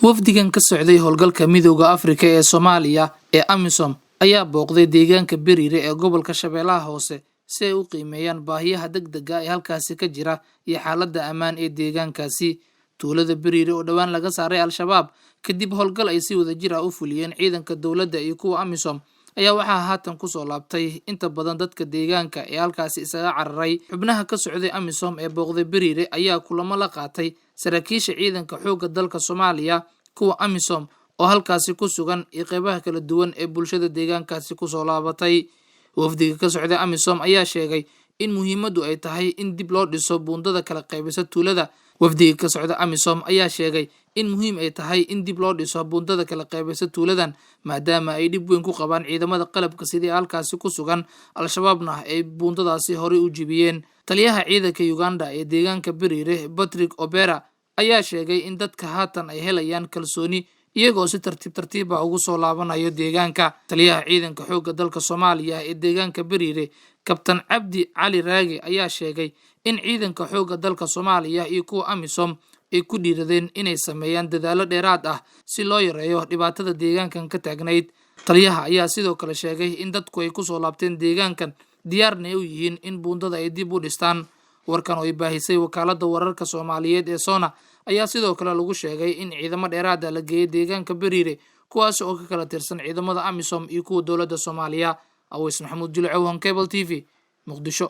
Wafdigan ka socday howlgalka Midowga Afrika ee Soomaaliya ee AMISOM ayaa booqday deegaanka Bariire ee gobolka Shabeellaha Hoose si ay u qiimeeyaan baahiyaha degdega ah ee halkaasi ka jira iyo xaaladda ammaan ee deegaankaasi. Tuulada Bariire oo dhowaan laga saaray Al-shabaab kadib howlgal ay si wadajir ah u fuliyeen ciidanka dowladda iyo kuwa AMISOM ayaa waxaa haatan kusoo laabtay inta badan dadka deegaanka ee halkaasi isaga cararay. Xubnaha ka socday AMISOM ee booqday Bariire ayaa kulamo la qaatay saraakiisha ciidanka xoogga dalka Soomaaliya, kuwa AMISOM oo halkaasi ku sugan iyo qeybaha kala duwan ee bulshada deegaankaasi kusoo laabatay. Wafdiga ka socday AMISOM ayaa sheegay in muhiimaddu ay tahay in dib loo dhiso buundada kala qaybisa tuulada. Wafdiga ka socda AMISOM ayaa sheegay in muhiim ay tahay in dib loo dhiso buundada kala qaybisa tuuladan, maadaama ay dhib weyn ku qabaan ciidamada qalabka sida ee halkaasi ku sugan, Al-shabaabna ay buundadaasi horey u jibiyeen. Taliyaha ciidanka Uganda ee deegaanka Bariire, Patrick Obera, ayaa sheegay in dadka haatan ay helayaan kalsooni iyagoo si tartiib tartiib ah ugu soo laabanayo deegaanka. Taliyaha ciidanka xoogga dalka Soomaaliya ee deegaanka Bariire, Kabtan Cabdi Cali Raage, ayaa sheegay in ciidanka xoogga dalka Soomaaliya iyo kuwa AMISOM ay ku dhiiradeen inay sameeyaan dadaallo dheeraad ah si loo yareeyo dhibaatada deegaankan ka taagnayd. Taliyaha ayaa sidoo kale sheegay in dadku ay kusoo laabteen deegaankan, diyaarna ay u yihiin in buundada ay dib u dhistaan. Warkan oo ay baahisay wakaaladda wararka Soomaaliyeed ee SONA ayaa sidoo kale lagu sheegay in ciidamo dheeraad ah la geeyay deegaanka Bariire, kuwaas oo ka kala tirsan ciidamada AMISOM iyo kuwa dowladda Soomaaliya. Aweys Maxamuud Jilcow, Cable TV, Muqdisho.